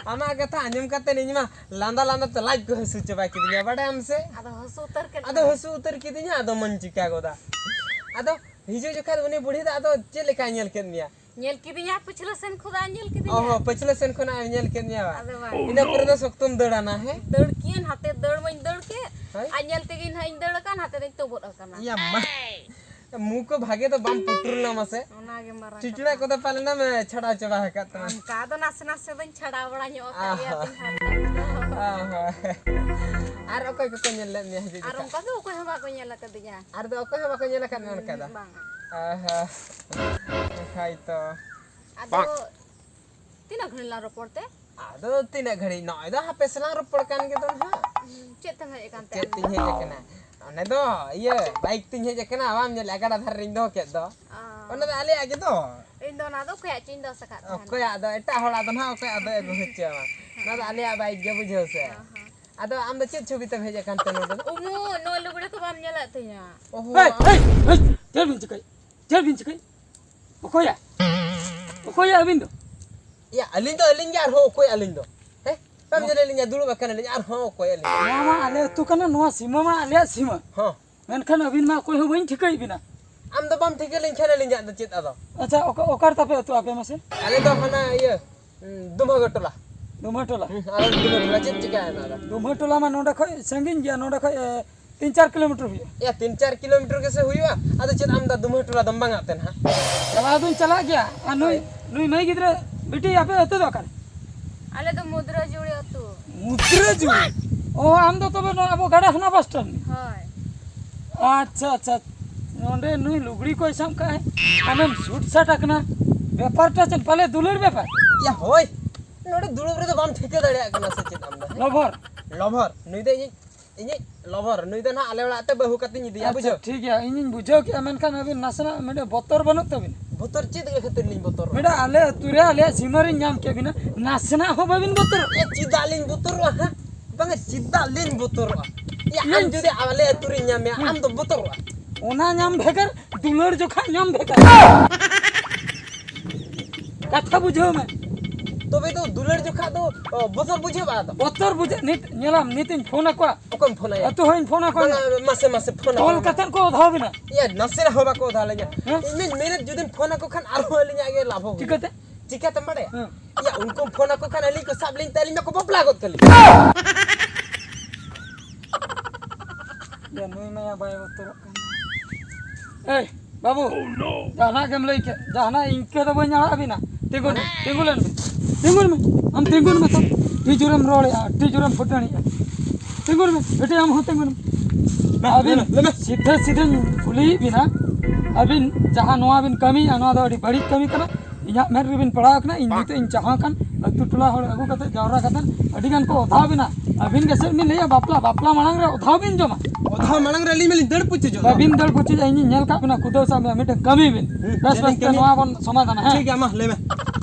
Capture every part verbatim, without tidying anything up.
ᱟᱢᱟᱜ ᱠᱟᱛᱷᱟ ᱟᱸᱡᱚᱢ ᱠᱟᱛᱮ ᱤᱧ ᱢᱟ ᱞᱟᱸᱫᱟ ᱞᱟᱸᱫᱟ ᱛᱮ ᱞᱟᱡ ᱠᱚ ᱦᱟᱹᱥᱩ ᱪᱟᱵᱟ ᱠᱤᱫᱤᱧᱟ, ᱵᱟᱰᱟᱭᱟᱢ ᱥᱮ? ᱟᱫᱚ ᱦᱟᱹᱥᱩ ᱩᱛᱟᱹᱨ ᱠᱮᱫ ᱟᱫᱚ ᱢᱮᱭᱟ᱾ ᱦᱟᱹᱥᱩ ᱩᱛᱟᱹᱨ ᱠᱤᱫᱤᱧᱟ, ᱟᱫᱚ ᱢᱟᱹᱧ ᱪᱤᱠᱟ ᱜᱚᱫᱟ᱾ ᱟᱫᱚ ᱦᱤᱡᱩᱜ ᱡᱚᱠᱷᱟᱡ ᱩᱱᱤ ᱵᱩᱲᱦᱤ ᱫᱚ ᱟᱫᱚ ᱪᱮᱫ ᱞᱮᱠᱟᱭ ᱧᱮᱞ ᱠᱮᱫ ᱢᱮᱭᱟ? ᱧᱮᱞ ᱠᱤᱫᱤᱧᱟ, ᱯᱟᱹᱪᱷᱞᱟᱹ ᱥᱮᱱ ᱠᱷᱚᱱᱟᱜ ᱧᱮᱞ ᱠᱤᱫᱤᱧᱟ᱾ ᱚ ᱦᱚᱸ, ᱯᱟᱹᱪᱷᱞᱟᱹ ᱥᱮᱱ ᱠᱷᱚᱱᱟᱜ ᱮ ᱧᱮᱞ ᱠᱮᱫ ᱢᱮᱭᱟ ᱵᱟᱝ? ᱟᱫᱚ ᱵᱟᱝ᱾ ᱤᱱᱟᱹ ᱯᱚᱨᱮ ᱫᱚ ᱥᱚᱠᱛᱚᱢ ᱫᱟᱹᱲᱟ ᱱᱟ, ᱦᱮᱸ? ᱫᱟᱹᱲ ᱠᱤᱭᱟᱹᱧ, ᱦᱟᱛᱮ ᱫᱟᱹᱲ ᱢᱟᱹᱧ ᱫᱟᱹᱲ ᱠᱮᱫ᱾ ᱦᱳᱭ᱾ ᱟᱡ ᱧᱮᱞ ᱛᱮᱜᱮ ᱱᱟᱦᱟᱜ ᱤᱧ ᱫᱟᱹᱲ ᱟᱠᱟᱱ, ᱦᱟᱛᱮ ᱫᱚᱧ ᱛᱚᱵᱚᱫ ᱟᱠᱟᱱᱟ᱾ ᱤᱭᱟ ᱢᱟ᱾ ᱢᱩ ᱠᱚ ᱵᱷᱟᱜᱮ ᱫᱚ ᱵᱟᱢ ᱯᱩᱴᱩᱨ ᱞᱮᱱᱟ ᱢᱟᱥᱮ᱾ ᱚᱱᱟᱜᱮ ᱢᱟᱨᱟᱝ ᱪᱤᱴᱲᱟ ᱠᱟᱛᱷᱟ᱾ ᱠᱚᱫᱚ ᱯᱟᱞᱮᱱ ᱮᱢ ᱪᱷᱟᱰᱟᱣ ᱪᱟᱵᱟ ᱟᱠᱟᱫ ᱛᱟᱢᱟ᱾ ᱚᱱᱠᱟ ᱫᱚ ᱱᱟᱥᱮ ᱱᱟᱥᱮ ᱫᱚᱧ ᱪᱷᱟᱰᱟᱣ ᱵᱟᱲᱟ ᱧᱚᱜ ᱟᱠᱟᱫ ᱜᱮᱭᱟ ᱟᱦᱟ᱾ ᱛᱤᱧ ᱦᱟᱞᱠᱟ ᱧᱚᱜ ᱫᱚ᱾ ᱟᱦᱟ᱾ ᱟᱨ ᱚᱠᱚᱭ ᱠᱚᱠᱚ ᱧᱮᱞ ᱞᱮᱫ ᱢᱮᱭᱟ ᱦᱤᱡᱩᱜ ᱟᱨ ᱡᱚᱠᱷᱟᱡ? ᱚᱱᱠᱟ ᱫᱚ ᱚᱠᱚᱭ ᱦᱚᱸ ᱵᱟᱠᱚ ᱧᱮᱞ ᱟᱠᱟᱫᱤᱧᱟ᱾ ᱟᱨ ᱫᱚ ᱚᱠᱚᱭ ᱦᱚᱸ ᱵᱟᱠᱚ ᱧᱮᱞ ᱟᱠᱟᱫ ᱢᱮᱭᱟ ᱚᱱᱠᱟ ᱫᱚ? ᱦᱩᱸ, ᱵᱟᱝᱟ᱾ ᱟᱦᱟ᱾ ᱦᱳᱭ ᱛᱚ᱾ ᱟᱫᱚ ᱛᱤᱱᱟᱹᱜ ᱜᱷᱟᱹᱲᱤᱡ ᱞᱟᱝ ᱨᱚᱯᱚᱲ ᱛᱮ? ᱟᱫᱚ ᱛᱤᱱᱟᱹᱜ ᱜᱷᱟᱹᱲᱤᱡ? ᱱᱚᱜᱼᱚᱭ ᱫᱚ ᱦᱟᱯᱮ ᱥᱮᱞᱟᱝ ᱨᱚᱯᱚᱲ ᱠᱟᱱ ᱜᱮ ᱫᱚ ᱱᱟᱦᱟᱜ᱾ ᱦᱩᱸ, ᱪᱮᱫ ᱛᱮᱢ ᱦᱮᱡ ᱟᱠᱟᱱ ᱛᱮ ᱪᱮᱫ ᱟᱢ ᱛᱤᱧ ᱫᱚ? ᱦᱮᱡ ᱟᱠᱟᱱᱟ? ᱚᱱᱮ ᱫᱚ ᱤᱭᱟᱹ ᱵᱟᱭᱤᱠ ᱛᱤᱧ ᱦᱮᱡ ᱟᱠᱟᱱᱟ, ᱵᱟᱢ ᱧᱮᱞᱮᱫᱼᱟ ᱜᱟᱰᱟ ᱫᱷᱟᱨᱮ ᱨᱤᱧ ᱫᱚᱦᱚ ᱠᱮᱫ ᱫᱚ᱾ ᱚ᱾ ᱚᱱᱟ ᱫᱚ ᱟᱞᱮᱭᱟᱜ ᱜᱮ ᱫᱚ᱾ ᱤᱧ ᱫᱚ ᱚᱱᱟ ᱫᱚ ᱚᱠᱚᱭᱟᱜ ᱪᱚᱧ ᱫᱚᱥ ᱟᱠᱟᱫ ᱛᱟᱦᱮᱱᱟ᱾ ᱚᱠᱚᱭᱟᱜ ᱫᱚ? ᱮᱴᱟᱜ ᱦᱚᱲᱟᱜ ᱫᱚ ᱱᱟᱦᱟᱜ ᱚᱠᱚᱭᱟᱜ ᱫᱚ ᱟᱹᱜᱩ ᱦᱚᱪᱚᱭᱟᱢᱟ? ᱚᱱᱟ ᱫᱚ ᱟᱞᱮᱭᱟᱜ ᱵᱟᱭᱤᱠ ᱜᱮ, ᱵᱩᱡᱷᱟᱹᱣ ᱥᱮ᱾ ᱚ ᱦᱚᱸ᱾ ᱟᱫᱚ ᱟᱢ ᱫᱚ ᱪᱮᱫ ᱪᱷᱚᱵᱤ ᱛᱮᱢ ᱦᱮᱡ ᱟᱠᱟᱱ ᱛᱮ ᱱᱚᱰᱮ ᱫᱚ? ᱩᱢᱩ, ᱱᱚᱣᱟ ᱞᱩᱜᱽᱲᱤ ᱠᱚ ᱵᱟᱢ ᱧᱮᱞᱮᱫ ᱛᱤᱧᱟ? ᱚᱦᱚ᱾ ᱦᱮᱭ, ᱦᱮᱭ, ᱦᱮᱭ, ᱪᱮᱫ ᱵᱤᱱ ᱪᱤᱠᱟᱹᱭ? ᱪᱮᱫ ᱵᱤᱱ ᱪᱤᱠᱟᱹᱭ? ᱚᱠᱚᱭᱟ? ᱚᱠᱚᱭᱟ ᱟᱹᱵᱤᱱ ᱫᱚ? ᱭᱟ, ᱟᱹᱞᱤᱧ ᱫᱚ ᱟᱹᱞᱤᱧ ᱜᱮ, ᱟᱨᱦᱚᱸ ᱚᱠᱚᱭ ᱟᱹᱞᱤᱧ ᱫᱚ? ᱦᱮᱸ? ᱵᱟᱢ ᱧᱮᱞᱮᱫ ᱞᱤᱧᱟ? ᱫᱩᱲᱩᱵ ᱟᱠᱟᱱᱟᱞᱤᱧ, ᱟᱨᱦᱚᱸ ᱚᱠᱚᱭ ᱟᱹᱞᱤᱧ ᱫᱚ? ᱱᱚᱣᱟ ᱢᱟ ᱟᱞᱮ ᱟᱹᱛᱩ ᱠᱟᱱᱟ, ᱱᱚᱣᱟ ᱥᱤᱢᱟᱹ ᱢᱟ ᱟᱞᱮᱭᱟᱜ ᱥᱤᱢᱟᱹ᱾ ᱦᱚᱸ᱾ ᱢᱮᱱᱠᱷᱟᱱ ᱟᱹᱵᱤᱱ ᱢᱟ ᱚᱠᱚᱭ ᱦᱚᱸ ᱵᱟᱹᱧ ᱴᱷᱤᱠᱟᱹᱭᱮᱫ ᱵᱤᱱᱟ᱾ ᱟᱢ ᱫᱚ ᱵᱟᱢ ᱴᱷᱤᱠᱟᱹ ᱞᱤᱧ ᱠᱷᱟᱱ ᱟᱹᱞᱤᱧᱟᱜ ᱫᱚ ᱪᱮᱫ ᱟᱫᱚ? ᱟᱪᱪᱷᱟ, ᱚᱠᱟ, ᱚᱠᱟ ᱨᱮ ᱛᱟᱯᱮ ᱟᱹᱛᱩ ᱟᱯᱮ ᱢᱟᱥᱮ? ᱟᱞᱮ ᱫᱚ ᱦᱟᱱᱟ ᱤᱭᱟᱹ, ᱩᱸ, ᱫᱩᱢᱦᱟᱹᱜᱟᱹ ᱴᱚᱞᱟ᱾ ᱫᱩᱢᱦᱟᱹ ᱴᱚᱞᱟ? ᱦᱩᱸ, ᱟᱞᱮ ᱫᱚ ᱫᱩᱢᱦᱟᱹ ᱴᱚᱞᱟ᱾ ᱪᱮᱫ ᱪᱤᱠᱟᱹᱭᱮᱱᱟ ᱟᱫᱚ? ᱫᱩᱢᱦᱟᱹ ᱴᱚᱞᱟ ᱢᱟ ᱱᱚᱰᱮ ᱠᱷᱚᱡ ᱥᱟᱺᱜᱤᱧ ᱜᱮᱭᱟ, ᱱᱚᱰᱮ ᱠᱷᱚᱡ, ᱮ, ᱛᱤᱱ ᱪᱟᱨ ᱠᱤᱞᱳᱢᱤᱴᱟᱨ ᱦᱩᱭᱩᱜᱼᱟ᱾ ᱮᱭᱟ, ᱛᱤᱱ ᱪᱟᱨ ᱠᱤᱞᱳᱢᱤᱴᱟᱨ ᱜᱮᱥᱮ ᱦᱩᱭᱩᱜᱼᱟ, ᱟᱫᱚ ᱪᱮᱫ ᱟᱢ ᱫᱚ ᱫᱩᱢᱦᱟᱹ ᱴᱚᱞᱟ ᱫᱚᱢ ᱵᱟᱝ ᱟᱜ ᱛᱮ ᱱᱟᱦᱟᱜ? ᱪᱟᱞᱟᱣ ᱫᱚᱧ ᱪᱟᱞᱟᱜ ᱜᱮᱭᱟ᱾ ᱟᱨ ᱱᱩᱭ, ᱦᱳᱭ᱾ ᱱᱩᱭ ᱢᱟᱹᱭ ᱜᱤᱫᱽᱨᱟᱹ, ᱵᱤᱴᱤ, ᱟᱯᱮ ᱟᱹᱛᱩ ᱫᱚ ᱚᱠᱟᱨᱮ? ᱟᱞᱮ ᱫᱚ ᱢᱩᱫᱽᱨᱟᱹ ᱡᱩᱲᱤ ᱟᱹᱛᱩ᱾ ᱢᱩᱫᱽᱨᱟᱹ ᱡᱩᱲᱤ? ᱚ, ᱟᱢ ᱫᱚ ᱛᱚᱵᱮ ᱱᱚᱣᱟ ᱟᱵᱚ ᱜᱟᱰᱟ ᱦᱟᱱᱟ ᱵᱟᱥ ᱴᱟᱺᱰ? ᱦᱳᱭ᱾ ᱟᱪᱪᱷᱟ, ᱟᱪᱪᱷᱟ᱾ ᱱᱚᱰᱮ ᱱᱩᱭ ᱞᱩᱜᱽᱲᱤ ᱠᱚᱭ ᱥᱟᱵ ᱠᱟᱜᱼᱟᱭ, ᱟᱢᱮᱢ ᱥᱩᱴ ᱥᱟᱴ ᱟᱠᱟᱱᱟ᱾ ᱵᱮᱯᱟᱨᱴᱟ ᱪᱮᱫ ᱯᱟᱞᱮ ᱫᱩᱞᱟᱹᱲ ᱵᱮᱯᱟᱨ? ᱭᱟ, ᱦᱳᱭ᱾ ᱱᱚᱰᱮ ᱫᱩᱲᱩᱵ ᱨᱮᱫᱚ ᱵᱟᱢ ᱴᱷᱤᱠᱟᱹ ᱫᱟᱲᱮᱭᱟᱜ ᱠᱟᱱᱟ ᱥᱮ ᱪᱮᱫ ᱟᱢ ᱫᱚ? ᱞᱚᱵᱷᱚᱨ᱾ ᱞᱚᱵᱷᱚᱨ᱾ ᱱᱩᱭ ᱫᱚ ᱤᱧᱤᱡ, ᱤᱧᱤᱡ ᱞᱚᱵᱷᱚᱨ᱾ ᱱᱩᱭ ᱫᱚ ᱱᱟᱦᱟᱜ ᱟᱞᱮ ᱚᱲᱟᱜ ᱛᱮ ᱵᱟᱹᱦᱩ ᱠᱟᱛᱮᱧ ᱤᱫᱤᱭᱟ, ᱟᱪᱪᱷᱟ, ᱵᱩᱡᱷᱟᱹᱣ? ᱴᱷᱤᱠ ᱜᱮᱭᱟ, ᱤᱧᱤᱧ ᱵᱩᱡᱷᱟᱹᱣ ᱠᱮᱜᱼᱟ, ᱢᱮᱱᱠᱷᱟᱱ ᱟᱹᱵᱤᱱ ᱱᱟᱥᱮᱱᱟᱜ ᱢᱤᱫᱴᱮᱡ ᱵᱚᱛᱚᱨ ᱵᱟᱹᱱᱩᱜ ᱛᱟᱹᱵᱤᱱᱟ? ᱵᱚᱛᱚᱨ ᱪᱮᱫ ᱠᱷᱟᱹᱛᱤᱨ ᱞᱤᱧ ᱵᱚᱛᱚᱨᱚᱜᱼᱟ? ᱢᱤᱫᱴᱮᱡ ᱟᱞᱮ ᱟᱹᱛᱩ ᱨᱮ ᱟᱞᱮᱭᱟᱜ ᱥᱤᱢᱟᱹ ᱨᱤᱧ ᱧᱟᱢ ᱠᱮᱫ ᱵᱤᱱᱟ, ᱱᱟᱥᱮᱱᱟᱜ ᱦᱚᱸ ᱵᱟᱹᱵᱤᱱ ᱵᱚᱛᱚᱨᱚᱜᱼᱟ? ᱮ, ᱪᱮᱫᱟᱜ ᱞᱤᱧ ᱵᱚᱛᱚᱨᱚᱜᱼᱟ, ᱦᱮᱸ? ᱵᱟᱝᱟ, ᱪᱮᱫᱟᱜ ᱞᱤᱧ ᱵᱚᱛᱚᱨᱚᱜᱼᱟ? ᱭᱟ, ᱟᱢ ᱡᱩᱫᱤ ᱟᱞᱮ ᱟᱹᱛᱩ ᱨᱮᱧ ᱧᱟᱢ ᱢᱮᱭᱟ, ᱟᱢ ᱫᱚ ᱵᱚᱛᱚᱨᱚᱜᱼᱟ᱾ ᱚᱱᱟ ᱧᱟᱢ ᱵᱷᱮᱜᱟᱨ, ᱫᱩᱞᱟᱹᱲ ᱡᱚᱠᱷᱟ ᱧᱟᱢ ᱵᱷᱮᱜᱟᱨ᱾ ᱠᱟᱛᱷᱟ ᱵᱩᱡᱷᱟᱹᱣ ᱢᱮ᱾ ᱛᱚᱵᱮ ᱫᱚ ᱫᱩᱞᱟᱹᱲ ᱡᱚᱠᱷᱟ ᱫᱚ, ᱚ, ᱵᱚᱛᱚᱨ ᱵᱩᱡᱷᱟᱹᱜᱼᱟ ᱟᱫᱚ᱾ ᱵᱚᱛᱚᱨ ᱵᱩᱡᱷᱟᱹᱜ, ᱱᱤᱛ ᱧᱮᱞᱟᱢ, ᱱᱤᱛᱤᱧ ᱯᱷᱳᱱ ᱟᱠᱚᱣᱟ᱾ ᱚᱠᱚᱭᱮᱢ ᱯᱷᱳᱱ ᱟᱭᱟ? ᱟᱹᱛᱩ ᱦᱚᱲᱤᱧ ᱯᱷᱳᱱ ᱟᱠᱚᱣᱟ᱾ ᱵᱟᱝᱟ, ᱢᱟᱥᱮ, ᱢᱟᱥᱮ, ᱯᱷᱳᱱ ᱠᱚᱞ ᱟᱠᱚ ᱢᱮ᱾ ᱠᱟᱛᱮᱫ ᱠᱚ ᱚᱫᱷᱟᱣ ᱵᱤᱱᱟ᱾ ᱭᱟ, ᱱᱟᱥᱮ ᱨᱮᱦᱚᱸ ᱵᱟᱠᱚ ᱚᱫᱷᱟ ᱞᱤᱧᱟ᱾ ᱦᱮᱸ? ᱤᱧ ᱢᱮᱱᱮᱫ, ᱡᱩᱫᱤᱢ ᱯᱷᱳᱱ ᱟᱠᱚ ᱠᱷᱟᱱ ᱟᱨᱦᱚᱸ ᱟᱹᱞᱤᱧᱟᱜ ᱜᱮ ᱞᱟᱵᱷ ᱦᱩᱭᱩᱜᱼᱟ᱾ ᱪᱤᱠᱟᱹᱛᱮ? ᱪᱤᱠᱟᱹᱛᱮᱢ ᱵᱟᱲᱟᱭᱟ? ᱦᱮᱸ᱾ ᱭᱟ, ᱩᱱᱠᱩᱢ ᱯᱷᱳᱱ ᱟᱠᱚ ᱠᱷᱟᱱ ᱟᱹᱞᱤᱧ ᱠᱚ ᱥᱟᱵ ᱞᱤᱧ ᱛᱮ ᱟᱹᱞᱤᱧ ᱢᱟᱠᱚ ᱵᱟᱯᱞᱟ ᱜᱚᱫ ᱠᱟᱹᱞᱤᱧ᱾ ᱭᱟ, ᱱᱩᱭ ᱢᱟᱭᱟ ᱵᱟᱭ ᱵᱚᱛᱚᱨᱚᱜ ᱠᱟᱱ᱾ ᱮᱭ, ᱵᱟᱹᱵᱩ, ᱡᱟᱦᱟᱱᱟᱜ ᱜᱮᱢ ᱞᱟᱹᱭ ᱠᱮᱫ, ᱡᱟᱦᱟᱱᱟᱜ ᱤᱱᱠᱟᱹ ᱫᱚ ᱵᱟᱹᱧ ᱟᱲᱟᱜ ᱟᱹᱵᱤᱱᱟ᱾ ᱛᱤᱸᱜᱩ, ᱛᱤᱸᱜᱩ ᱞᱮᱱ ᱵᱤᱱ᱾ ᱛᱤᱸᱜᱩᱱ ᱢᱮ, ᱟᱢ ᱛᱤᱸᱜᱩᱱ ᱢᱮ ᱛᱚ᱾ ᱟᱹᱰᱤ ᱡᱳᱨᱮᱢ ᱨᱚᱲᱮᱜᱼᱟ, ᱟᱹᱰᱤ ᱡᱳᱨᱮᱢ ᱯᱷᱩᱴᱟᱹᱱᱮᱜᱼᱟ᱾ ᱛᱤᱸᱜᱩᱱ ᱢᱮ, ᱵᱤᱴᱤ, ᱟᱢ ᱦᱚᱸ ᱛᱤᱸᱜᱩᱱ ᱢᱮ᱾ ᱢᱟ, ᱟᱹᱵᱤᱱ ᱞᱟᱹᱭ ᱢᱮ, ᱞᱟᱹᱭ ᱢᱮ᱾ ᱥᱤᱫᱷᱟᱹ ᱥᱤᱫᱷᱟᱹᱧ ᱠᱩᱞᱤᱭᱮᱫ ᱵᱤᱱᱟ, ᱟᱹᱵᱤᱱ ᱡᱟᱦᱟᱸ ᱱᱚᱣᱟ ᱵᱤᱱ ᱠᱟᱹᱢᱤᱭᱮᱫᱼᱟ, ᱱᱚᱣᱟ ᱫᱚ ᱟᱹᱰᱤ ᱵᱟᱹᱲᱤᱡ ᱠᱟᱹᱢᱤ ᱠᱟᱱᱟ᱾ ᱤᱧᱟᱹᱜ ᱢᱮᱫ ᱨᱮᱵᱤᱱ ᱯᱟᱲᱟᱣ ᱟᱠᱟᱱᱟ, ᱤᱧ ᱱᱤᱛᱚᱜ ᱤᱧ ᱪᱟᱦᱟᱣ ᱠᱟᱱ, ᱟᱹᱛᱩ ᱴᱚᱞᱟ ᱦᱚᱲ ᱟᱹᱜᱩ ᱠᱟᱛᱮ ᱡᱟᱣᱨᱟ ᱠᱟᱛᱮ ᱟᱹᱰᱤ ᱜᱟᱱ ᱠᱚ ᱚᱫᱷᱟᱣ ᱵᱤᱱᱟ᱾ ᱟᱹᱵᱤᱱ ᱜᱮ ᱪᱮᱫ ᱵᱤᱱ ᱞᱟᱹᱭᱟ, ᱵᱟᱯᱞᱟ, ᱵᱟᱯᱞᱟ ᱢᱟᱲᱟᱝ ᱨᱮ ᱚᱫᱷᱟᱣ ᱵᱤᱱ ᱡᱚᱢᱟ? ᱚᱫᱷᱟᱣ ᱢᱟᱲᱟᱝ ᱨᱮ ᱟᱹᱞᱤᱧ ᱢᱟᱞᱤᱧ ᱫᱟᱹᱲ ᱯᱩᱪᱩᱡᱚᱜ ᱫᱚ᱾ ᱵᱟᱹᱵᱤᱱ ᱫᱟᱹᱲ ᱯᱩᱪᱩᱡᱟ, ᱤᱧᱤᱧ ᱧᱮᱞ ᱠᱟᱜ ᱵᱤᱱᱟ, ᱠᱩᱫᱟᱹᱣ ᱥᱟᱵ ᱵᱤᱱᱟ, ᱢᱤᱫᱴᱮᱱ ᱠᱟᱹᱢᱤ ᱵᱤᱱ᱾ ᱦᱩᱸ, ᱵᱮᱥ, ᱪᱮᱫ ᱵᱮᱥ ᱵᱤᱱ ᱛᱮ ᱠᱟᱹᱢᱤᱭᱟ? ᱱᱚᱣᱟ ᱵᱚᱱ ᱥᱚᱢᱟᱫᱷᱟᱱᱟ, ᱦᱮᱸ? ᱴᱷᱤᱠ ᱜᱮᱭᱟ, ᱢᱟ ᱞᱟᱹᱭ ᱢᱮ᱾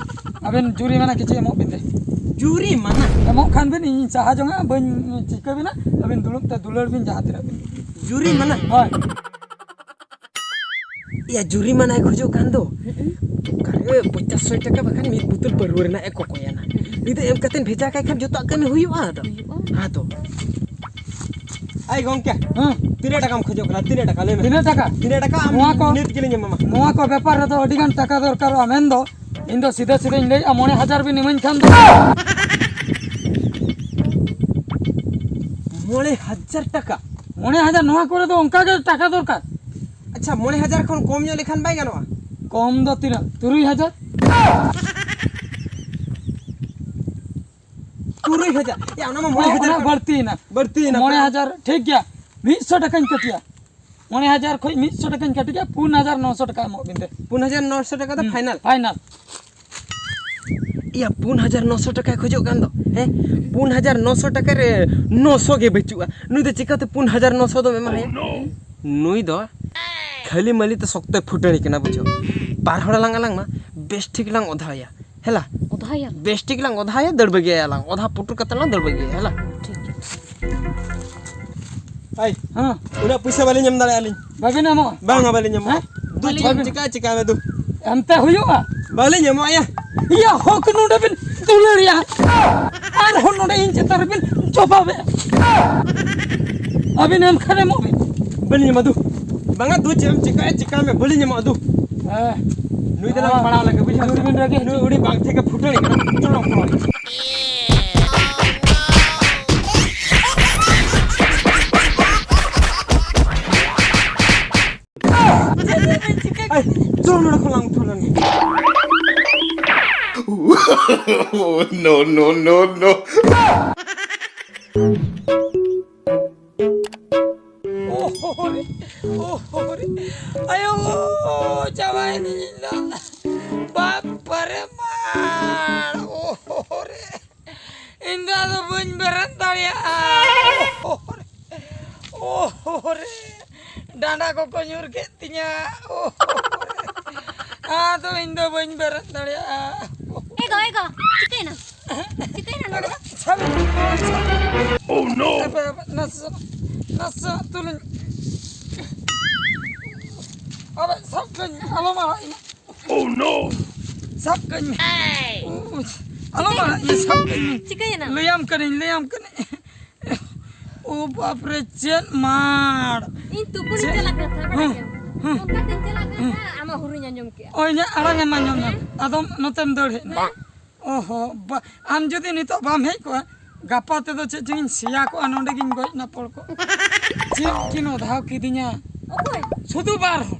ᱟᱹᱵᱤᱱ ᱡᱩᱨᱤᱢᱟᱱᱟ ᱠᱤᱪᱷᱩ ᱮᱢᱚᱜ ᱵᱤᱱ ᱫᱮ᱾ ᱡᱩᱨᱤᱢᱟᱱᱟ? ᱮᱢᱚᱜ ᱠᱷᱟᱱ ᱵᱤᱱ, ᱤᱧᱤᱧ ᱥᱟᱦᱟ ᱡᱚᱝᱟ, ᱵᱟᱹᱧ ᱪᱤᱠᱟᱹ ᱵᱤᱱᱟ, ᱟᱹᱵᱤᱱ ᱫᱩᱲᱩᱵ ᱛᱮ ᱫᱩᱞᱟᱹᱲ ᱵᱤᱱ ᱡᱟᱦᱟᱸ ᱛᱤᱱᱟᱹᱜ ᱵᱤᱱ᱾ ᱡᱩᱨᱤᱢᱟᱱᱟ? ᱦᱳᱭ᱾ ᱭᱟ, ᱡᱩᱨᱤᱢᱟᱱᱟᱭ ᱠᱷᱚᱡᱚᱜ ᱠᱟᱱ ᱫᱚ᱾ ᱦᱩᱸ᱾ ᱚᱠᱟᱨᱮ ᱯᱚᱧᱪᱟᱥ ᱥᱚᱭ ᱴᱟᱠᱟ ᱵᱟᱠᱷᱟᱱ ᱢᱤᱫ ᱵᱳᱛᱚᱞ ᱯᱟᱹᱨᱣᱟᱹ ᱨᱮᱱᱟᱜ ᱮ ᱠᱚᱠᱚᱭᱟᱱᱟ᱾ ᱦᱩᱸ᱾ ᱱᱤᱛᱚᱜ ᱮᱢ ᱠᱟᱛᱮᱢ ᱵᱷᱮᱡᱟ ᱠᱟᱭ ᱠᱷᱟᱱ ᱡᱚᱛᱚᱣᱟᱜ ᱠᱟᱹᱢᱤ ᱦᱩᱭᱩᱜᱼᱟ ᱟᱫᱚ᱾ ᱦᱩᱭᱩᱜᱼᱟ᱾ ᱦᱮᱸ ᱛᱚ᱾ ᱟᱭ ᱜᱚᱝᱠᱮ, ᱦᱮᱸ᱾ ᱛᱤᱱᱟᱹᱜ ᱴᱟᱠᱟᱢ ᱠᱷᱚᱡᱚᱜ ᱠᱟᱱᱟ? ᱛᱤᱱᱟᱹᱜ ᱴᱟᱠᱟ? ᱞᱟᱹᱭ ᱢᱮ᱾ ᱛᱤᱱᱟᱹᱜ ᱴᱟᱠᱟ? ᱛᱤᱱᱟᱹᱜ ᱴᱟᱠᱟ? ᱟᱢ ᱱᱚᱣᱟ ᱠᱚ, ᱱᱤᱛ ᱜᱮᱞᱤᱧ ᱮᱢᱟᱢᱟ᱾ ᱱᱚᱣᱟ ᱠᱚ ᱵᱮᱯᱟᱨ ᱨᱮᱫᱚ ᱟᱹᱰᱤ ᱜᱟᱱ ᱴᱟᱠᱟ ᱫᱚᱨᱠᱟᱨᱚᱜᱼᱟ, ᱢᱮᱱᱫᱚ ᱤᱧ ᱫᱚ ᱥᱤᱫᱷᱟᱹ ᱥᱤᱫᱷᱟᱹᱧ ᱞᱟᱹᱭᱮᱜᱼᱟ, ᱢᱚᱬᱮ ᱦᱟᱡᱟᱨ ᱵᱤᱱ ᱤᱢᱟᱹᱧ ᱠᱷᱟᱱ ᱫᱚ᱾ ᱢᱚᱬᱮ ᱦᱟᱡᱟᱨ ᱴᱟᱠᱟ? ᱢᱚᱬᱮ ᱦᱟᱡᱟᱨ, ᱱᱚᱣᱟ ᱠᱚᱨᱮ ᱫᱚ ᱚᱱᱠᱟ ᱜᱮ ᱴᱟᱠᱟ ᱫᱚᱨᱠᱟᱨ᱾ ᱟᱪᱪᱷᱟ, ᱢᱚᱬᱮ ᱦᱟᱡᱟᱨ ᱠᱷᱚᱱ ᱠᱚᱢ ᱧᱚᱜ ᱞᱮᱠᱷᱟᱱ ᱵᱟᱭ ᱜᱟᱱᱚᱜᱼᱟ? ᱠᱚᱢ ᱫᱚ ᱛᱤᱱᱟᱹᱜ? ᱛᱩᱨᱩᱭ ᱦᱟᱡᱟᱨ? ᱛᱩᱨᱩᱭ ᱦᱟᱡᱟᱨ? ᱭᱟ, ᱚᱱᱟ ᱢᱟ ᱢᱚᱬᱮ ᱦᱟᱡᱟᱨ ᱚᱱᱟ ᱠᱷᱚᱱ ᱵᱟᱹᱲᱛᱤᱭᱮᱱᱟ᱾ ᱵᱟᱹᱲᱛᱤᱭᱮᱱᱟ᱾ ᱢᱚᱬᱮ ᱦᱟᱡᱟᱨ, ᱴᱷᱤᱠ ᱜᱮᱭᱟ, ᱢᱤᱫ ᱥᱚ ᱴᱟᱠᱟᱧ ᱠᱟᱹᱴᱤᱭᱟ᱾ ᱢᱚᱬᱮ ᱦᱟᱡᱟᱨ ᱠᱷᱚᱱ ᱢᱤᱫ ᱥᱚ ᱴᱟᱠᱟᱧ ᱠᱟᱹᱴᱤᱭᱟ, ᱯᱩᱱ ᱦᱟᱡᱟᱨ ᱱᱚᱥᱚ ᱴᱟᱠᱟ ᱮᱢᱚᱜ ᱵᱤᱱ ᱫᱮ᱾ ᱯᱩᱱ ᱦᱟᱡᱟᱨ ᱱᱚᱥᱚ ᱴᱟᱠᱟ ᱫᱚ ᱦᱩᱸ, ᱯᱷᱟᱭᱱᱟᱞ? ᱯᱷᱟᱭᱱᱟᱞ᱾ ᱭᱟ, ᱯᱩᱱ ᱦᱟᱡᱟᱨ ᱱᱚᱥᱚ ᱴᱟᱠᱟᱭ ᱠᱷᱚᱡᱚᱜ ᱠᱟᱱ ᱫᱚ, ᱦᱮᱸ? ᱯᱩᱱ ᱦᱟᱡᱟᱨ ᱱᱚᱥᱚ ᱴᱟᱠᱟ ᱨᱮ ᱱᱚᱥᱚ ᱜᱮ ᱵᱟᱹᱪᱩᱜᱼᱟ᱾ ᱱᱩᱭ ᱫᱚ ᱪᱤᱠᱟᱹᱛᱮ ᱯᱩᱱ ᱦᱟᱡᱟᱨ ᱱᱚᱥᱚ ᱫᱚᱢ ᱮᱢᱟᱭᱟ? ᱱᱩᱭ ᱫᱚ ᱠᱷᱟᱹᱞᱤ ᱢᱟᱹᱞᱤ ᱛᱮ ᱥᱚᱠᱛᱚᱭ ᱯᱷᱩᱴᱟᱹᱱᱤ ᱠᱟᱱᱟ, ᱵᱩᱡᱷᱟᱹᱣ? ᱵᱟᱨ ᱦᱚᱲ ᱟᱞᱟᱝ ᱟᱞᱟᱝ ᱢᱟ ᱵᱮᱥ ᱴᱷᱤᱠ ᱞᱟᱝ ᱚᱫᱷᱟᱭᱟ, ᱦᱮᱞᱟ? ᱚᱫᱷᱟᱭᱟ? ᱵᱮᱥ ᱴᱷᱤᱠ ᱞᱟᱝ ᱚᱫᱷᱟᱭᱟ, ᱫᱟᱹᱲ ᱵᱟᱹᱜᱤᱭᱟᱭᱟ ᱞᱟᱝ᱾ ᱚᱫᱷᱟ ᱯᱩᱴᱩᱨ ᱠᱟᱛᱮ ᱞᱟᱝ ᱫᱟᱹᱲ ᱵᱟᱹᱜᱤᱭᱟᱭᱟ, ᱦᱮᱞᱟ? ᱴᱷᱤᱠ ᱜᱮᱭᱟ᱾ ᱦᱟᱭ᱾ ᱦᱮᱸ᱾ ᱩᱱᱟᱹᱜ ᱯᱩᱭᱥᱟᱹ ᱵᱟᱹᱞᱤᱧ ᱮᱢ ᱫᱟᱲᱮᱭᱟᱜᱼᱟ ᱞᱤᱧ᱾ ᱵᱟᱵᱤᱱ ᱮᱢᱚᱜᱼᱟ? ᱵᱟᱝᱟ, ᱵᱟᱹᱞᱤᱧ ᱮᱢᱚᱜᱼᱟ᱾ ᱦᱮᱸ? ᱫᱩ ᱵᱟᱹᱞᱤᱧ ᱪᱮᱫ ᱮᱢ ᱮᱢ- ᱪᱤᱠᱟᱹᱭᱟ, ᱪᱤᱠᱟᱹᱭ ᱢᱮ ᱫᱩ᱾ ᱮᱢᱛᱮ ᱦᱩᱭᱩᱜᱼᱟ? ᱵᱟᱹᱞᱤᱧ ᱮᱢᱚᱜᱼᱟ ᱭᱟ᱾ ᱤᱭᱟᱹ, ᱦᱚᱠ ᱱᱚᱰᱮ ᱵᱤᱱ ᱫᱩᱞᱟᱹᱲᱮᱜᱼᱟ᱾ ᱟᱨᱦᱚᱸ ᱱᱚᱰᱮ ᱤᱧ ᱪᱮᱛᱟᱱ ᱨᱮᱵᱤᱱ ᱡᱚᱵᱟᱵᱮᱜᱼᱟ᱾ ᱟᱹᱵᱤᱱ ᱮᱢ ᱠᱷᱟᱱ ᱮᱢᱚᱜ ᱵᱤᱱ᱾ ᱵᱟᱹᱞᱤᱧ ᱮᱢᱟ ᱫᱩ᱾ ᱵᱟᱝᱟ ᱫᱩ, ᱪᱮᱫ ᱮᱢ ᱪᱤᱠᱟᱹᱭᱟ, ᱪᱤᱠᱟᱹᱭ ᱢᱮ, ᱵᱟᱹᱞᱤᱧ ᱮᱢᱚᱜᱼᱟ ᱫᱩ᱾ ᱦᱮᱸ᱾ ᱱᱩᱭ ᱫᱚᱞᱟᱝ ᱦᱮᱸ᱾ ᱯᱟᱲᱟᱣ ᱞᱮᱱ ᱜᱮ, ᱵᱩᱡᱷᱟᱹᱣ ᱥᱮ? ᱡᱳᱨ ᱵᱤᱱ ᱨᱟᱹᱜᱤ ᱱᱩᱭ ᱦᱚᱪᱚ᱾ ᱩᱰᱤ ᱵᱟᱝ ᱴᱷᱤᱠ ᱮ ᱯᱷᱩᱴᱟᱹᱲ ᱠᱟᱱᱟ, ᱯᱷᱩᱴᱟᱹᱲ ᱚᱠᱚᱭ? ᱮᱭ, ᱪᱚᱞ ᱱᱚᱰᱮ ᱠᱷᱚᱱ ᱞᱟᱝ ᱩᱴᱷᱟᱹᱣ ᱞᱮᱱ ᱜᱮ᱾ No, no, no, no. ᱳᱦᱳ ᱨᱮ, ᱳᱦᱳ ᱨᱮ, ᱟᱭᱳ, ᱪᱟᱵᱟᱭᱮᱱᱟᱹᱧ ᱤᱧ ᱫᱚ᱾ ᱵᱟᱯ ᱨᱮ ᱢᱟᱲ, ᱳᱦᱳ ᱨᱮ, ᱤᱧ ᱫᱚ ᱟᱫᱚ ᱵᱟᱹᱧ ᱵᱮᱨᱮᱫ ᱫᱟᱲᱮᱭᱟᱜᱼᱟ᱾ ᱳᱦᱳ ᱨᱮ, ᱳᱦᱳ ᱨᱮ, ᱰᱟᱸᱰᱟ ᱠᱚᱠᱚ ᱧᱩᱨ ᱠᱮᱫ ᱛᱤᱧᱟ᱾ ᱳᱦᱳ ᱨᱮ, ᱟᱫᱚ ᱤᱧ ᱫᱚ ᱵᱟᱹᱧ ᱵᱮᱨᱮᱫ ᱫᱟᱲᱮᱭᱟᱜᱼᱟ᱾ ᱮ ᱜᱚ, ᱮ ᱜᱚ, ᱪᱤᱠᱟᱹᱭᱮᱱᱟ? ᱪᱤᱠᱟᱹᱭᱮᱱᱟ ᱱᱚᱰᱮ ᱫᱚ? ᱥᱟᱵ ᱤᱧ ᱢᱮ, ᱥᱟᱵ ᱤᱧ ᱢᱮ᱾ Oh no! ᱦᱟᱯᱮ, ᱦᱟᱯᱮ, ᱱᱟᱥᱮ, ᱱᱟᱥᱮ ᱛᱩᱞᱩᱧ᱾ ᱟᱵᱮ, ᱥᱟᱵ ᱠᱟᱹᱧ ᱢᱮ, ᱟᱞᱚᱢ ᱟᱲᱟᱜ ᱤᱧᱟ᱾ Oh no! ᱥᱟᱵ ᱠᱟᱹᱧ ᱢᱮ᱾ ᱩᱪ, ᱟᱞᱚᱢ ᱟᱲᱟᱜ ᱤᱧᱟ, ᱥᱟᱵ ᱠᱟᱹᱧ ᱢᱮ᱾ ᱪᱤᱠᱟᱹᱭᱮᱱᱟ? ᱞᱟᱹᱭᱟᱢ ᱠᱟᱹᱱᱟᱹᱧ, ᱞᱟᱹᱭᱟᱢ ᱠᱟᱹᱱᱟᱹᱧ᱾ ᱳ ᱵᱟᱯ ᱨᱮ, ᱪᱮᱫ ᱢᱟᱲ! ᱤᱧ ᱛᱩᱯᱩᱱᱤᱧ ᱪᱮᱫ? ᱪᱟᱞᱟᱜ ᱠᱟᱱ ᱛᱟᱦᱮᱸ, ᱦᱮᱸ, ᱵᱟᱰᱟᱭ ᱜᱮᱭᱟᱢ? ᱦᱮᱸ᱾ ᱚᱱᱠᱟ ᱛᱤᱧ ᱪᱟᱞᱟᱜ ᱠᱟᱱ ᱦᱮᱸ᱾ ᱛᱟᱦᱮᱸ, ᱟᱢᱟᱜ ᱦᱩᱨᱩᱧ ᱟᱸᱡᱚᱢ ᱠᱮᱜᱼᱟ᱾ ᱳᱭ, ᱤᱧᱟᱹᱜ ᱟᱲᱟᱝ ᱮᱢ ᱟᱸᱡᱚᱢ ᱧᱟᱢ᱾ ᱦᱮᱸ᱾ ᱟᱫᱚᱢ ᱱᱚᱛᱮᱢ ᱫᱟᱹᱲ ᱦᱮᱡ ᱮᱱᱟ᱾ ᱵᱟᱝ᱾ ᱳᱦᱳ, ᱵᱟ-, ᱟᱢ ᱡᱩᱫᱤ ᱱᱤᱛᱚᱜ ᱵᱟᱢ ᱦᱮᱡ ᱠᱚᱜᱼᱟ, ᱜᱟᱯᱟ ᱛᱮᱫᱚ ᱪᱮᱫ ᱪᱚᱝ ᱤᱧ ᱥᱮᱭᱟ ᱠᱚᱜᱼᱟ, ᱱᱚᱰᱮ ᱜᱤᱧ ᱜᱚᱡ ᱱᱟᱯᱚᱲ ᱠᱚᱜᱼᱟ᱾ ᱪᱮᱫ ᱠᱤᱱ ᱚᱫᱷᱟᱣ ᱠᱤᱫᱤᱧᱟ᱾ ᱚᱠᱚᱭ? ᱥᱩᱫᱷᱩ ᱵᱟᱨ ᱦᱚᱲ᱾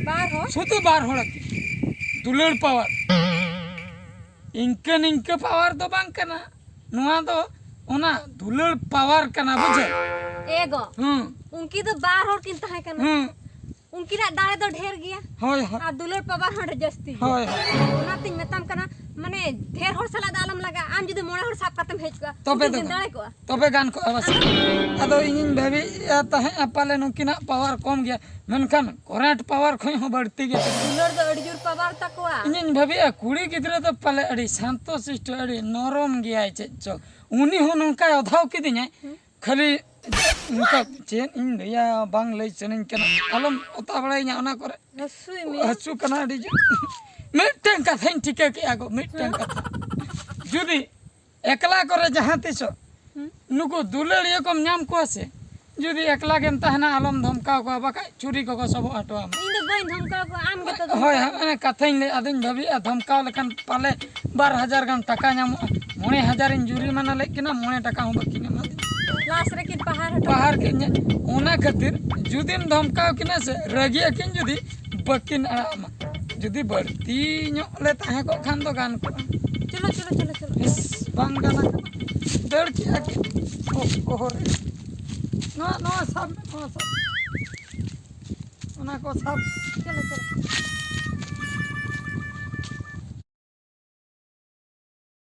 ᱵᱟᱨ ᱦᱚᱲ? ᱥᱩᱫᱷᱩ ᱵᱟᱨ ᱦᱚᱲ ᱟᱹᱠᱤᱱ᱾ ᱫᱩᱞᱟᱹᱲ ᱯᱟᱣᱟᱨ᱾ ᱤᱱᱠᱟᱹ ᱱᱤᱝᱠᱟᱹ ᱯᱟᱣᱟᱨ ᱫᱚ ᱵᱟᱝ ᱠᱟᱱᱟ᱾ ᱱᱚᱣᱟ ᱫᱚ ᱚᱱᱟ ᱫᱩᱞᱟᱹᱲ ᱯᱟᱣᱟᱨ ᱠᱟᱱᱟ, ᱵᱩᱡᱷᱟᱹᱣ? ᱮ ᱜᱚ, ᱦᱩᱸ᱾ ᱩᱱᱠᱤᱱ ᱫᱚ ᱵᱟᱨ ᱦᱚᱲ ᱠᱤᱱ ᱛᱟᱦᱮᱸ ᱠᱟᱱᱟ᱾ ᱦᱩᱸ᱾ ᱩᱱᱠᱤᱱᱟᱜ ᱫᱟᱲᱮ ᱫᱚ ᱰᱷᱮᱨ ᱜᱮᱭᱟ᱾ ᱦᱳᱭ, ᱦᱳᱭ᱾ ᱟᱨ ᱫᱩᱞᱟᱹᱲ ᱯᱟᱣᱟᱨ ᱦᱚᱸ ᱰᱷᱮᱨ ᱡᱟᱹᱥᱛᱤ ᱜᱮᱭᱟ᱾ ᱦᱳᱭ, ᱦᱳᱭ᱾ ᱚᱱᱟᱛᱤᱧ ᱢᱮᱛᱟᱢ ᱠᱟᱱᱟ, ᱢᱟᱱᱮ, ᱰᱷᱮᱨ ᱦᱚᱲ ᱥᱟᱞᱟᱜ ᱫᱚ ᱟᱞᱚᱢ ᱞᱟᱜᱟᱜᱼᱟ᱾ ᱟᱢ ᱡᱩᱫᱤ ᱢᱚᱬᱮ ᱦᱚᱲ ᱥᱟᱵ ᱠᱟᱛᱮᱢ ᱦᱮᱡ ᱠᱚᱜᱼᱟ, ᱛᱚᱵᱮ ᱩᱱᱠᱤᱱ ᱫᱚ ᱠᱤᱱ ᱜᱟᱱ-, ᱫᱟᱲᱮ ᱠᱚᱜᱼᱟ? ᱛᱚᱵᱮ ᱜᱟᱱ ᱠᱚᱜᱼᱟ ᱵᱟᱥᱮ᱾ ᱟᱫᱚ ᱤᱧᱤᱧ ᱵᱷᱟᱹᱵᱤᱭᱮᱫᱼᱟ ᱛᱟᱦᱮᱸᱫ, ᱯᱟᱞᱮ ᱱᱩᱠᱤᱱᱟᱜ ᱯᱟᱣᱟᱨ ᱠᱚᱢ ᱜᱮᱭᱟ, ᱢᱮᱱᱠᱷᱟᱱ ᱠᱚᱨᱮᱱᱴ ᱯᱟᱣᱟᱨ ᱠᱷᱚᱱ ᱦᱚᱸ ᱵᱟᱹᱲᱛᱤ ᱜᱮᱭᱟ᱾ ᱫᱩᱞᱟᱹᱲ ᱫᱚ ᱟᱹᱰᱤ ᱡᱳᱨ ᱯᱟᱣᱟᱨ ᱛᱟᱠᱚᱣᱟ᱾ ᱤᱧᱤᱧ ᱵᱷᱟᱹᱵᱤᱭᱮᱫᱼᱟ, ᱠᱩᱲᱤ ᱜᱤᱫᱽᱨᱟᱹ ᱫᱚ ᱯᱟᱞᱮ ᱟᱹᱰᱤ ᱥᱟᱱᱛᱚ ᱥᱤᱥᱴᱚ, ᱟᱹᱰᱤ ᱱᱚᱨᱚᱢ ᱜᱮᱭᱟᱭ ᱪᱮᱫ ᱪᱚ᱾ ᱩᱱᱤ ᱦᱚᱸ ᱱᱚᱝᱠᱟᱭ ᱚᱫᱷᱟᱣ ᱠᱤᱫᱤᱧᱟᱭ᱾ ᱦᱩᱸ᱾ ᱠᱷᱟᱹᱞᱤ ᱚᱱᱠᱟ ᱪᱮᱫ ᱤᱧ ᱞᱟᱹᱭᱟ, ᱵᱟᱝ ᱞᱟᱹᱭ ᱥᱟᱱᱟᱧ ᱠᱟᱱᱟ, ᱟᱞᱚᱢ ᱚᱛᱟ ᱵᱟᱲᱟᱭᱤᱧᱟ ᱚᱱᱟ ᱠᱚᱨᱮ᱾ ᱦᱟᱹᱥᱩᱭ ᱢᱮ᱾ ᱦᱟᱹᱥᱩ ᱠᱟᱱᱟ ᱟᱹᱰᱤ ᱡᱳᱨ᱾ ᱢᱤᱫᱴᱟᱝ ᱠᱟᱛᱷᱟᱧ ᱴᱷᱤᱠᱟᱹ ᱠᱮᱜᱼᱟ ᱜᱚ, ᱢᱤᱫᱴᱟᱝ ᱠᱟᱛᱷᱟ, ᱡᱩᱫᱤ ᱮᱠᱞᱟ ᱠᱚᱨᱮ ᱡᱟᱦᱟᱸ ᱛᱤᱥᱚᱜ ᱦᱩᱸ? ᱱᱩᱠᱩ ᱫᱩᱞᱟᱹᱲᱤᱭᱟᱹ ᱠᱚᱢ ᱧᱟᱢ ᱠᱚᱣᱟ ᱥᱮ, ᱡᱩᱫᱤ ᱮᱠᱞᱟ ᱜᱮᱢ ᱛᱟᱦᱮᱱᱟ, ᱟᱞᱚᱢ ᱫᱷᱚᱢᱠᱟᱣ ᱠᱚᱣᱟ, ᱵᱟᱠᱷᱟᱡ ᱪᱷᱩᱨᱤ ᱠᱚᱠᱚ ᱥᱚᱵᱚᱜ ᱦᱚᱴᱚ ᱟᱢᱟ᱾ ᱤᱧ ᱫᱚ ᱵᱟᱹᱧ ᱫᱷᱚᱢᱠᱟᱣ ᱠᱚᱣᱟ, ᱟᱢ ᱜᱮᱛᱚ ᱫᱷᱚᱢᱠᱟᱣ᱾ ᱦᱳᱭ, ᱦᱳᱭ, ᱚᱱᱮ ᱠᱟᱛᱷᱟᱧ ᱞᱟᱹᱭ ᱟᱫᱚᱧ ᱵᱷᱟᱹᱵᱤᱭᱮᱫᱼᱟ, ᱫᱷᱚᱢᱠᱟᱣ ᱞᱮᱠᱷᱟᱱ ᱯᱟᱞᱮ ᱵᱟᱨ ᱦᱟᱡᱟᱨ ᱜᱟᱱ ᱴᱟᱠᱟ ᱧᱟᱢᱚᱜᱼᱟ᱾ ᱢᱚᱬᱮ ᱦᱟᱡᱟᱨᱤᱧ ᱡᱩᱨᱤᱢᱟᱱᱟ ᱞᱮᱫ ᱠᱤᱱᱟ, ᱢᱚᱬᱮ ᱴᱟᱠᱟ ᱦᱚᱸ ᱵᱟᱹᱠᱤᱱ ᱮᱢᱟᱫᱤᱧᱟ᱾ ᱞᱟᱥ ᱨᱮᱠᱤᱱ ᱯᱟᱦᱟᱨ ᱦᱚᱴᱚ ᱯᱟᱦᱟᱨ ᱠᱤᱱ ᱧᱮ-, ᱚᱱᱟ ᱠᱷᱟᱹᱛᱤᱨ ᱡᱩᱫᱤᱢ ᱫᱷᱚᱢᱠᱟᱣ ᱠᱤᱱᱟ ᱥᱮ, ᱨᱟᱹᱜᱤ ᱟᱹᱠᱤᱱ ᱡᱩᱫᱤ, ᱵᱟᱹᱠᱤᱱ ᱟᱲᱟᱜ ᱟᱢᱟ᱾ ᱡᱩᱫᱤ ᱵᱟᱹᱲᱛᱤ ᱧᱚᱜ ᱞᱮ ᱛᱟᱦᱮᱸ ᱠᱚᱜ ᱠᱷᱟᱱ ᱫᱚ ᱜᱟᱱ ᱠᱚᱜᱼᱟ᱾ ᱪᱚᱞᱚ, ᱪᱚᱞᱚ, ᱪᱚᱞᱚ, ᱪᱚᱞᱚ᱾ ᱤᱥ, ᱵᱟᱝ ᱜᱟᱱ ᱟᱠᱟᱱᱟ᱾ ᱫᱟᱹᱲ ᱠᱮᱜᱼᱟ ᱠᱤᱱ᱾ ᱳᱦ, ᱳᱦ ᱨᱮ᱾ ᱱᱚᱣᱟ, ᱱᱚᱣᱟ ᱥᱟᱵ ᱢᱮ, ᱱᱚᱣᱟ ᱥᱟᱵ᱾ ᱚᱱᱟ ᱠᱚ ᱥᱟᱵ᱾ ᱪᱚᱞᱚ, ᱪᱚᱞᱚ᱾